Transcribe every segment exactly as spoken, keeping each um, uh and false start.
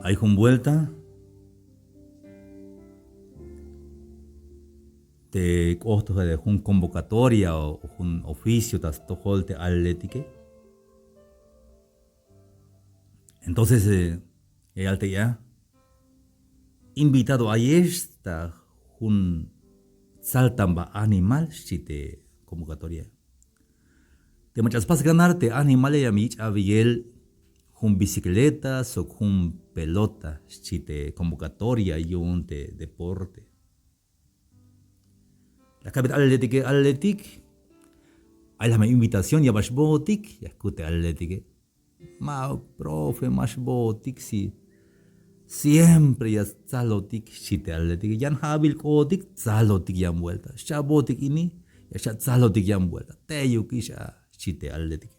Ay jun vuelta te k'ojt jun convocatoria o jun oficio ta stojol te alaletike. Entonces, eh, ya yal te ya: "Invitado ayex ta jun tsaltanba animal", xchi te convocatoria. "Te mach'a spas ganar te animale ya me yich' abeyel jun bicicleta sok jun pelota", xchi te convocatoria yu'un te deporte. La kalbey te alaletike: "Alaletik, ay la me invitación, ya ba xbootik", ya jkut te alaletike. "Ma'uk, profe, ma xbootik, si siempre ya stsalotik", xchi te alaletike. "Yan ja'abil k'ootik tsalotik yan vuelta. Xcha'bootik ini, ya xcha' tsalotik yan vuelta. Teyukix a", xchi te alaletike.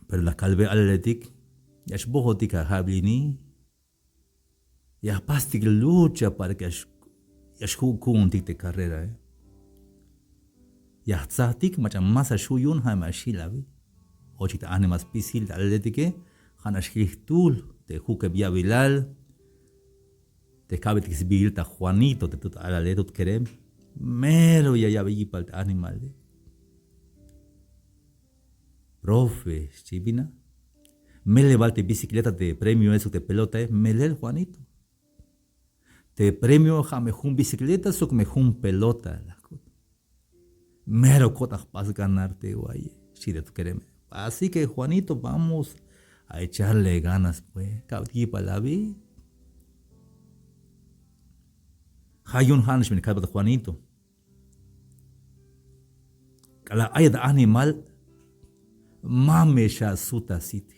Pero la kalbey alaletik: "Ya xbootik a ja'abil ini. Ya jpastik lucha para que ya x-, ya xju' ku'untik te carrerae. Ya jtsajtik, mach'a ma xju' yu'un, ja' me axil abi". Ochik te animal spisil te alaletike, ja' nax jil jtul te jukeb ya'bilal te jka'betik sbiil ta Juanito, te tut alale, tut kerem. Mero ya ya'be yipal te animale. "Profe", xchi, "bin a, melel bal te bicicleta, te premioe sok te pelotae?" "Melel, Juanito. Te premio ja' me jun bicicleta sok me jun pelota", la jkut. "Mero ko'tan jpas ganar te waye", xchi te tut kereme. "Así que, Juanito, vamos a echarle ganas, pues, ka'betik yipal abi. Ja' yu'un ja' nax bin kalbat Juanito. K'alal ayat animal, ma me xasut asit.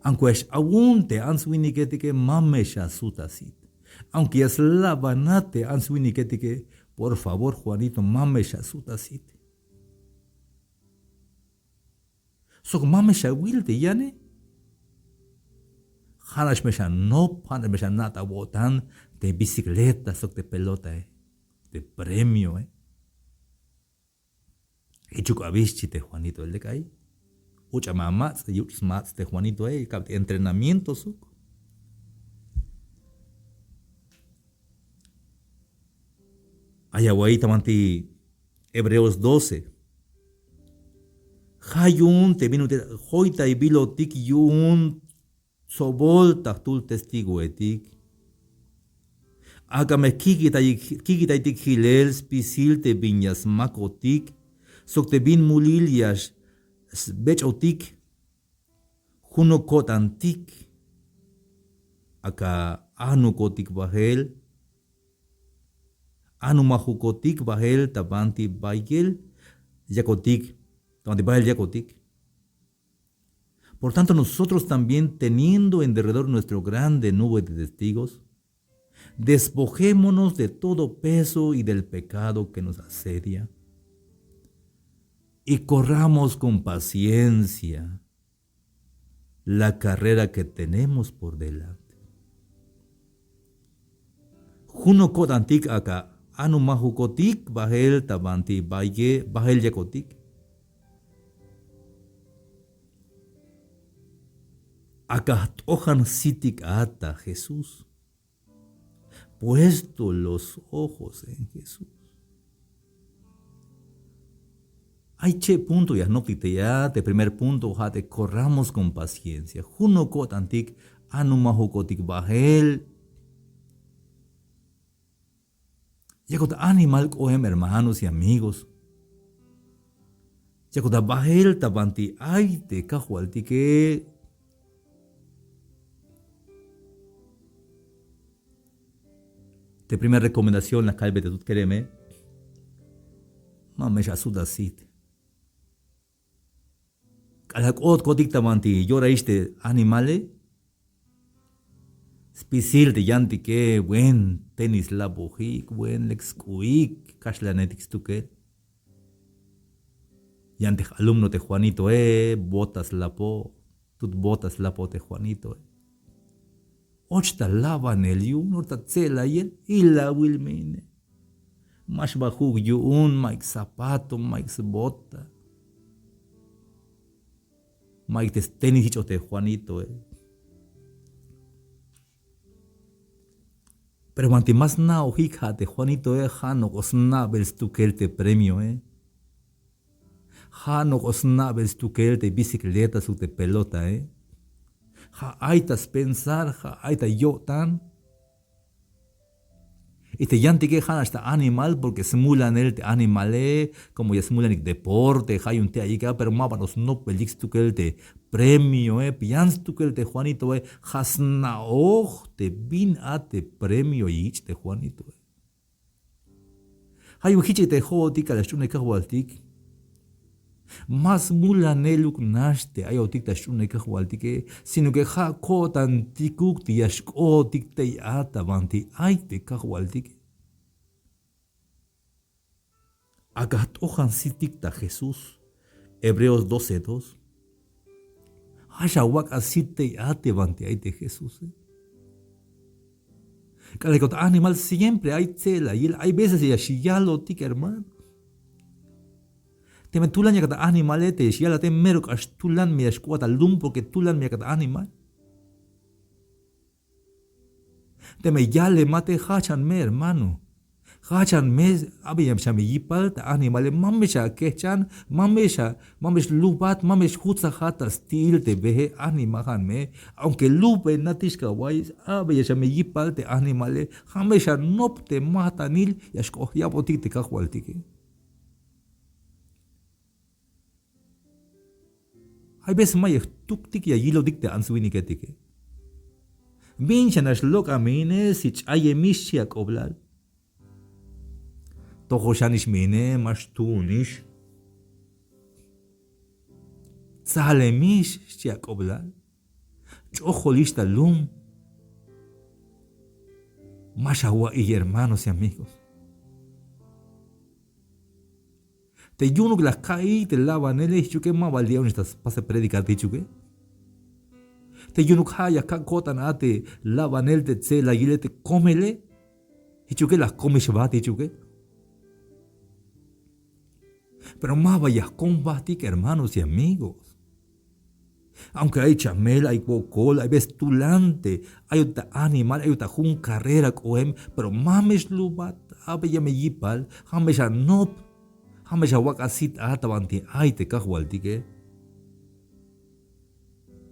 Aunque ya x-awun te ants winiketike, ma me xasut asit. Aunque ya slabanat te ants winiketike, por favor, Juanito, ma me xasut asit. Sok ma me xawil te yane. Ja' nax me xanop, ja' nax me xana' ta awo'tan te bicicleta sok te pelotae, te premioe. Jichuk abi", xchi te Juanitoe. Lek ay, uch'a me amats', yuch' smats' te Juanitoe, ka'betik entrenamiento sok. Ay awa'iy ta banti Hebreos doce. Ja' yu'un te bin ut'il joytaybilotik yu'un tsobol ta jtul testigoetik. Ak'a me kikitay, kikitaytik jilel spisil te bin ya smakotik sok te bin mulil ya x-, sbech'otik. Junok ko'tantik ak'a anukotik bajel, anumajukotik bajel ta banti bayel yakotik, ta banti bayel yakotik. Por tanto, nosotros también, teniendo en derredor nuestro grande nube de testigos, despojémonos de todo peso y del pecado que nos asedia, y corramos con paciencia la carrera que tenemos por delante. Junok ko'tantik ak'a anumajukotik bajel ta banti baye, bajel yakotik. Ak'a jt'ojan jsitik a ta Jesús. Puesto los ojos en Jesús. Ay che' punto ya jnoptik te ya, te primer punto ja' te corramos con paciencia. Junok ko'tantik anumajukotik bajel. Yakot animal k'oem, hermanos y amigos. Yakot abajel ta banti ay te Kajwaltike. Te primer recomendación la kalbe te tut kereme: ma me xasut asit. K'alal k'ootkotik ta banti yorail te animale, spisil te yantike, buen tenis labojik, buen lek sk'u'ik, kaxlanetik stukel. Yan te j-alumno te Juanitoe, botas lapo, tut botas lapo te Juanitoe. Och ta labanel yu'un, or ta tse'layel, ilawil me ine. Ma xba ju'uk yu'un, ma'yuk zapato, ma'yuk sbota. Mayuk te stenis yich'oj te Juanitoe. Pero banti ma sna'ojik ja' te Juanitoe, ja' nok'o sna'bel stukel te premioe. Ja' nok'o sna'bel stukel te bicicleta sok te pelotae. Ja' ay ta spensar, ja' ay ta yo'tan. Y te yantike ja' nax ta animal, porque smulanel te animale, como ya smulanik deporte, ja' yu'un te ayika, pero ma banti snopbelik stukel te premioe. Yan stukel te Juanitoe, ja' sna'oj te bin a te premio yich' te Juanitoe. Ja' yu'un jich te jo'otik k'alal sch'uunel Kajwaltik. Ma smulaneluk nax te ayotik ta sch'uunel Kajwaltike, sino que ja' ko'tantikuk te ya xk'ootik tey a ta banti ay te Kajwaltike. Ak'a jt'ojan sitik ta Jesús. Hebreos doce dos. Ja' xawak' asit tey a te banti ay te Jesuse. K'alal k'ot animal siempre ay tse'layel, hay veces ya xyalotik, hermano. Teme tulan yakat animale, te ya xyalate mero k'ax tulan me ya xk'oat ta lum, porque tulan me yakat animal. Teme yale mate, jajchan me, hermano. Jajchan me, abi ya me xa me yipal te animale, ma me xa kejchan, ma me xa, ma me xlubat, ma me xjutsajat ta sti'il te beje, animajan me. Aunque lujbenatik xkawa'iy, abi ya xa me yipal te animale, ja' me xa nop te matanil ya xk'ojabotik te Kajwaltike. Hay veces ma ya jtuktik ya yilotik te ants winiketike. Bin xanax lok'a me ine, si ch'ayemix xchi ak'oblal. Tojoxanix me ine, ma xtuunix. Tsalemix xchi ak'oblal. Ch'ojolix ta lum. Ma xawa'iy, hermanos y amigos. Te yu'unuk la jka'iy te labanele, jichuke ma ba li'onix ta spasel predicar te jichuke. Te yu'unuk ja' ya jka' ko'tan a te labanel te tse'layile te komele. Jichuke la jkomix jba te jichuke. Pero ma ba ya jkom jbatik, hermanos y amigos. Aunque ay chamel, ay wokol, hay veces tulan te ayot ta animal, ayot ta jun carrera k'oem, pero ma me xlubat, abi ya me yipal, ja' me xanop, ja' me xawak' asit a ta banti ay te Kajwaltike.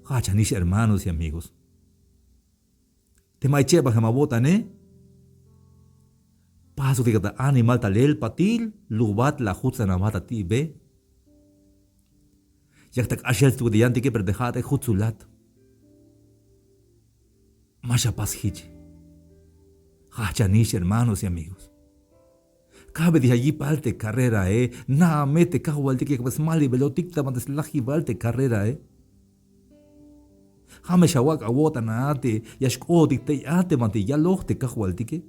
Jajchanix, hermanos y amigos. Teme ay chebajem awo'tane, pasok te yakat animal talel patil, lubat, la juts'an aba ta ti'be. Yak ta k'axel stukel te yantike, pero te ja'ate jutsulat. Ma xapas jich. Jajchanix, hermanos y amigos. Kajbetix ya yipal te carrerae, na'a me te Kajwaltike, yak me smalibelotik ta banti slajibal te carrerae. Ja' me xawak' awo'tan a te ya xk'ootik tey a te banti yaloj te Kajwaltike.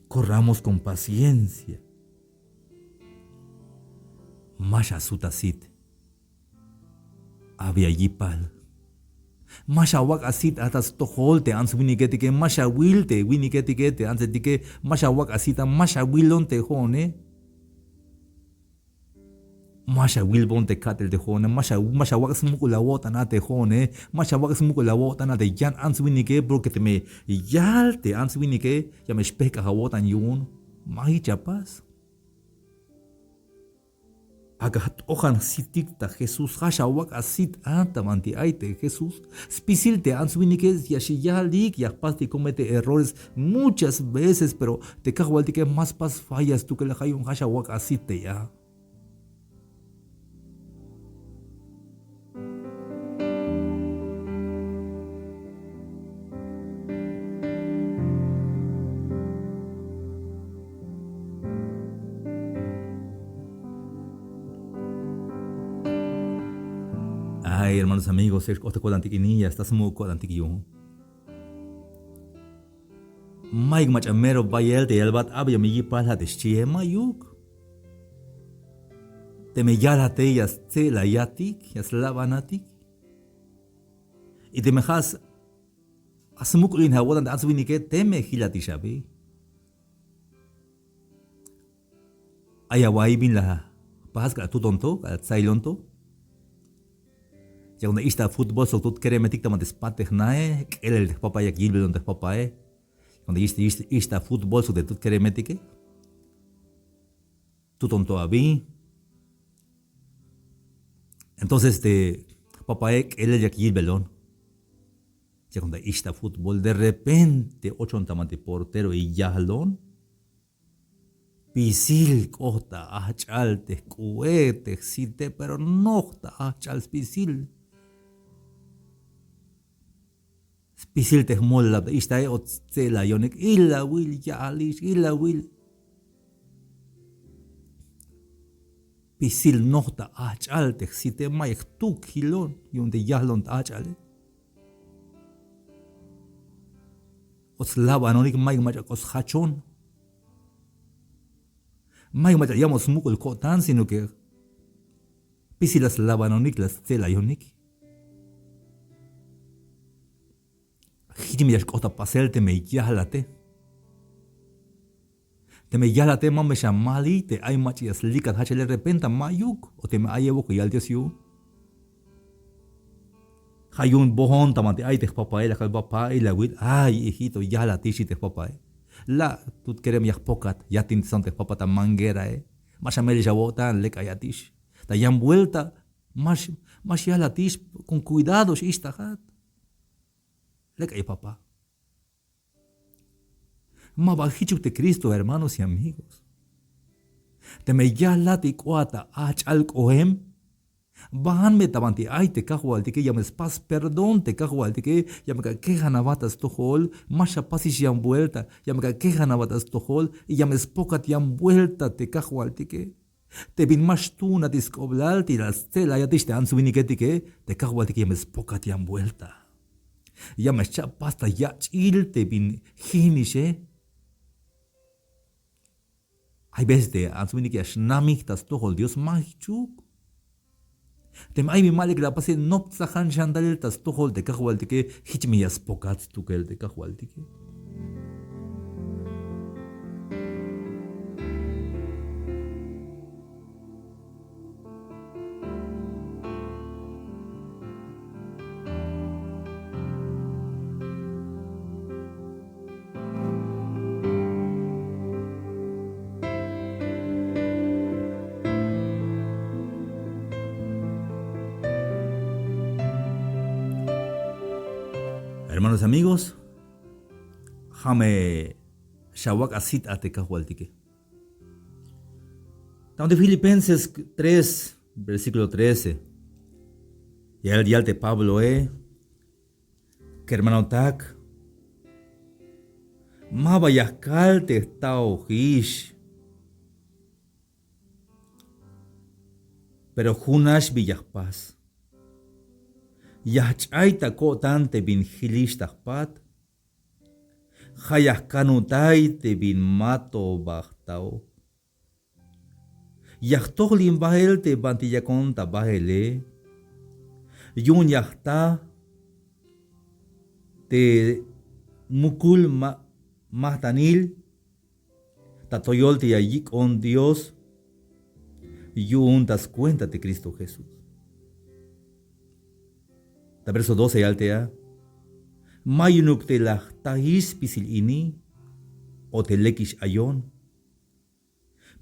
Corramos con paciencia. Ma xasut asit. Abi ya yipal. Ma xawak' asit a ta stojol te ants winiketike, ma xawil te winiketike, te antsetike, ma xawak' asit a, ma xawilon te jo'one. Ma xawilbon te ka'tel te jo'one, ma xa, ma xawak' smuk'ul awo'tan a te jo'one, ma xawak' smuk'ul awo'tan a te yan ants winike, porque teme yal te ants winike, ya me xpejk'aj awo'tan yu'un, ma jich ya pas. Ak'a jt'ojan sitik ta Jesús, ja' xawak' asit a ta banti ay te Jesús. Spisil te ants winike ya xyalik, ya jpas te cometer errores muchas veces, pero te Kajwaltike ma spas falla stukel, ja' yu'un ja' xawak' asit tey a. Ay, hermanos, amigos, ya xk'ot ko'tantik ini, ya sta smuk'ul ko'tantik yu'un. Mayuk mach'a mero bayel te yalbat abi ya me yipal ja' te xchie, mayuk. Teme yalate ya stse'layatik, ya slabanatik. Y teme ja' s-, a smuk'ulin awo'tan te ants winike, teme jilatix abi. Ay awa'iy bin la Pajas k'alal tuton to, k'alal tsailon to. Ya cuando ix ta futbol sok tut keremetik ta banti spat te jnae, k'elel te jpapae, yak yilbelon te jpapae. Cuando ix, ix, ix ta futbol sok te tut keremetike, tuton to abi. Entonces te jpapae k'elel yak yilbelon. Ya cuando ix ta futbol, de repente ochon ta banti portero y yajlon. Spisil k'ot ta ajch'al te jk'u'e, te jsite, pero noj ta ajch'al spisil. Spisil te jmolilab ta ixtae, o tstse'layonik, ilawil ya'alix, ilawil. Spisil noj ta ajch'al te jsite, ma jtuk jilon yu'un te yajlon ta ajch'ale. O tslabanonik, mayuk mach'a k'ot sjachon. Mayuk mach'a yamot smuk'ul ko'tan, sino que spisil la slabanonik, la stse'layonik. Jich me ya xk'ot ta pasel teme yajlate. Teme yajlate, ma me xamaliy te ay mach'a ya slikat jajchele, repenta mayuk, o teme ay ewok, yal Dios yu'un. Ja' yu'un bojon ta banti ay te jpapae, la kal: Papá, ilawil, ay hijito, yajlatix, xchi te jpapae. La' tut kerem, ya jpokat, yatinteson te jpapa ta manguerae. Ma xamelix awo'tan, lek ayatix. Ta yan vuelta, ma x-, ma xyajlatix, con cuidado x-ixtajat. Lek ay papá. Ma ba jichuk te Cristo, hermanos y amigos. Teme yajlat y k'oat ta ajch'al k'oem, baan me ta banti ay te Kajwaltike, ya me spas perdón te Kajwaltike, ya me k'an kejan aba ta stojol, ma xapasix yan vuelta, ya me k'an kejan aba ta stojol, y ya me spokat yan vuelta te Kajwaltike. Te bin ma xtuunatix sk'oblal, te la stse'layatix te ants winiketike, te Kajwaltike ya me spokat yan vuelta. Ya me xcha' pas ta yach'il te bin jinixe. Ay veces te ants winik ya xnamik ta stojol Dios, ma jichuk. Teme ay bin ma lek la apase, nop tsajan xan talel ta stojol te Kajwaltike, jich me ya spokat stukel te Kajwaltike. Hermanos, amigos, ja' me xawak' asit a te Kajwaltike. Ta banti Filipenses tres, versículo trece. Ya yal te Pabloe: Kermanotak, maba ya jkal te jtaojix, pero junax bi ya jpas. Ya jch'ay ta ko'tan te bin jilix ta jpat. Ja' ya jkanutay te bin ma to ba jtaoj. Ya jtojlin bael te banti yakon ta baele. Yu'un ya jta te mukul ma-, majtanil ta toyol te ya yik'on Dios yu'un ta skuenta te Cristo Jesús. Ta verso doce ya yal te a: Ma yu'unuk te la jtaix spisil ini o te lekix ayon,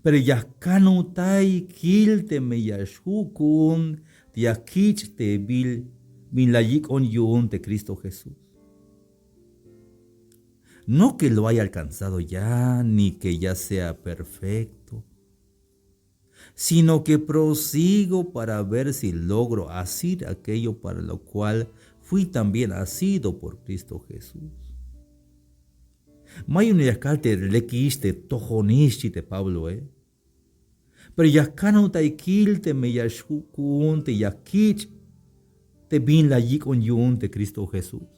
pero ya jkanutay kil teme ya xju' ku'un te ya kich' te bil bin la yik'on yu'un te Cristo Jesús. No que lo haya alcanzado ya, ni que ya sea perfecto, sino que prosigo para ver si logro asir aquello para lo cual fui también asido por Cristo Jesús. Ma yu'un ya jkal te lekix, te tojonix, xchi te Pabloe. Pero ya jkanutay kil teme ya xju' ku'un te ya kich' te bin la yik'on yu'un te Cristo Jesús.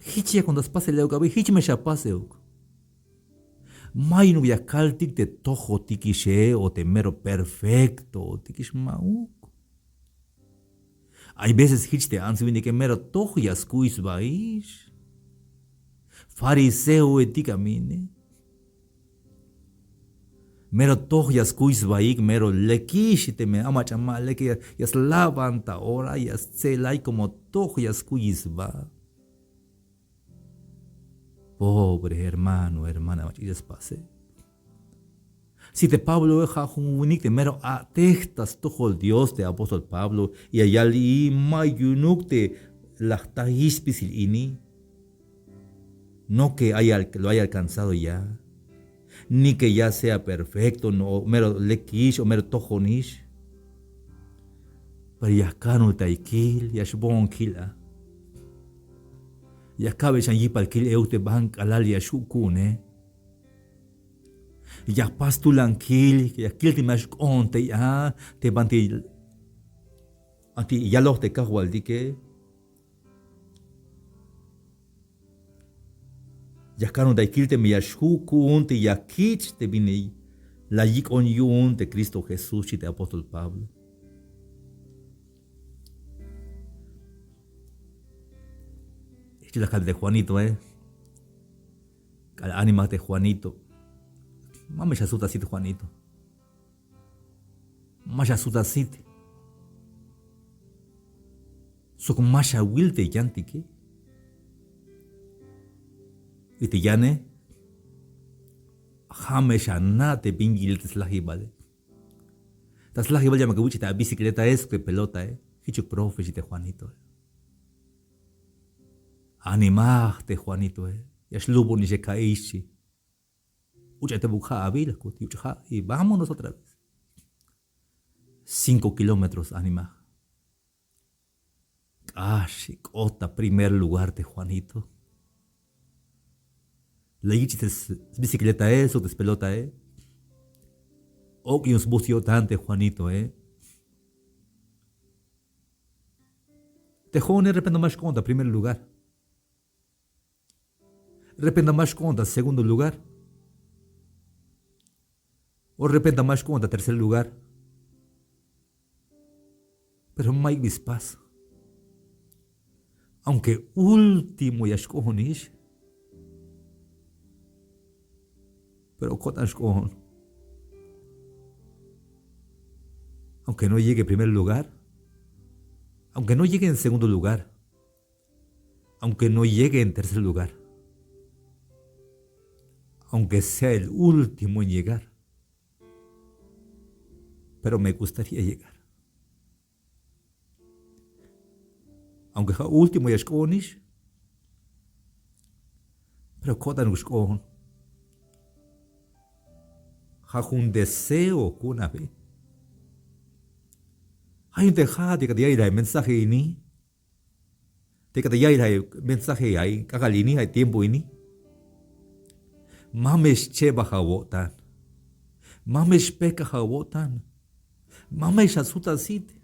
Jich yakon ta spasel euk abi, jich me xapase euk. Ma yu'unuk ya kaltik te tojotikixe o te mero perfectotikix, ma'uk. Ay veces jich te ants winike mero toj ya skuy sbaix. Fariseoetik a mine. Mero toj ya skuy sbaik, mero lekix, teme a mach'a ma leke ya, ya slaban ta ora, ya stse'lay como toj ya skuy sba. Pobre hermano, hermana, mach'a ya spase. Si te Pablo ja' jun winik te mero a'tej ta stojol Dios te apóstol Pablo, ya yal i ma yu'unuk te la jtaix spisil ini. No que haya, lo haya alcanzado ya, ni que ya sea perfecto, no, o mero lekix o mero tojonix. Pero ya jkanul ta ikil, ya xboon kil a. Ya kabe xan yipal kil euk te ban k'alal ya xju' ku'une. Ya jpas tulan kil, ya kiltik me ya xk'oon tey a te banti, banti yaloj te Kajwaltike. Ya jkanul ta ikil teme ya xju' ku'un te ya kich' te bin la yik'on yu'un te Cristo Jesús, xchi te apóstol Pablo. Jich la kaltik te Juanitoe. K'alal animaj te Juanito. Ma me xasut asit Juanito. Ma xasut asit. Sok ma xawil te yantike. Y te yane, ja' me xana' te bin yilel te slajibale. Ta slajibal ya me ka wich'ej te abicicletae sok te pelotae. Jichuk profe, xchi te Juanitoe. Animaj te Juanitoe. Ya xlubon ixe ka'iy, xchi. Uch'a te buk ja' abil, kut yuch' ja' y vámonos otra vez. Cinco kilómetros animaj. K'ax k'ot ta primer lugar te Juanito. La yich'ij te sbicicletae sok te spelotae. Ok' yu'un sbujts' yo'tan te Juanitoe. Te jo'one repente ma xk'oon ta primer lugar. Repente ma xk'oon ta segundo lugar. O repente ma xk'oon ta tercer lugar. Pero mayuk bi spas. Aunque último ya xk'oonix, pero ko'tan xk'oon. Aunque no llegue en primer lugar, aunque no llegue en segundo lugar, aunque no llegue en tercer lugar, aunque sea el último en llegar, pero me gustaría llegar. Aunque ja' último ya xk'oonix, pero ko'tanuk xk'oon. Ja' jun deseo ku'un abi. Ja' yu'un te ja' te k'at ya'iyel a mensaje ini. Te k'at ya'iyel a mensaje ay k'ajk'al ini, ay tiempo ini. Ma me xchebaj awo'tan. Ma me xpejk'aj awo'tan. Ma me xasut asit.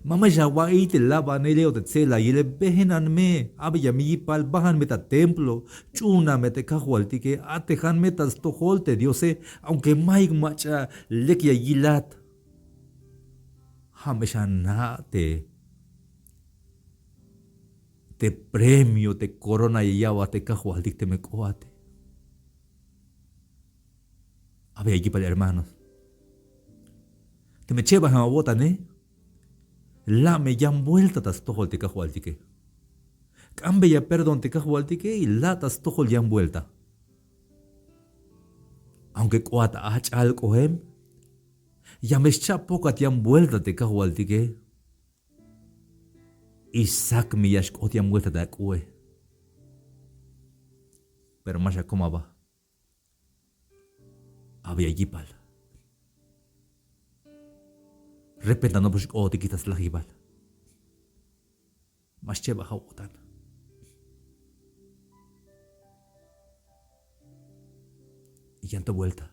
Ma me xawa'iy te labanele o te tse'layele, bejenan me, abeya me yipal, bajan me ta templo, ch'uunan me te Kajwaltike, a'tejan me ta stojol te Diose, aunque mayuk mach'a lek ya yilat. Ja' me xana' te, te premio, te corona ya ya'bat te Kajwaltik teme k'oate. Abeya yipal hermanos. Teme chebajem awo'tane, la' me yan vuelta ta stojol te Kajwaltike. K'ambeya perdón te Kajwaltike y la' ta stojol yan vuelta. Aunque k'oat ajch'al k'oem, ya me xcha' pokat yan vuelta te Kajwaltike. Y sak me ya xk'ot yan vuelta ta ak'u'e. Pero ma xakom aba. Abeya yipal. Repente nopol xk'ootikix ta slajibal. Ma xchebaj awo'tan. Y yan to vuelta.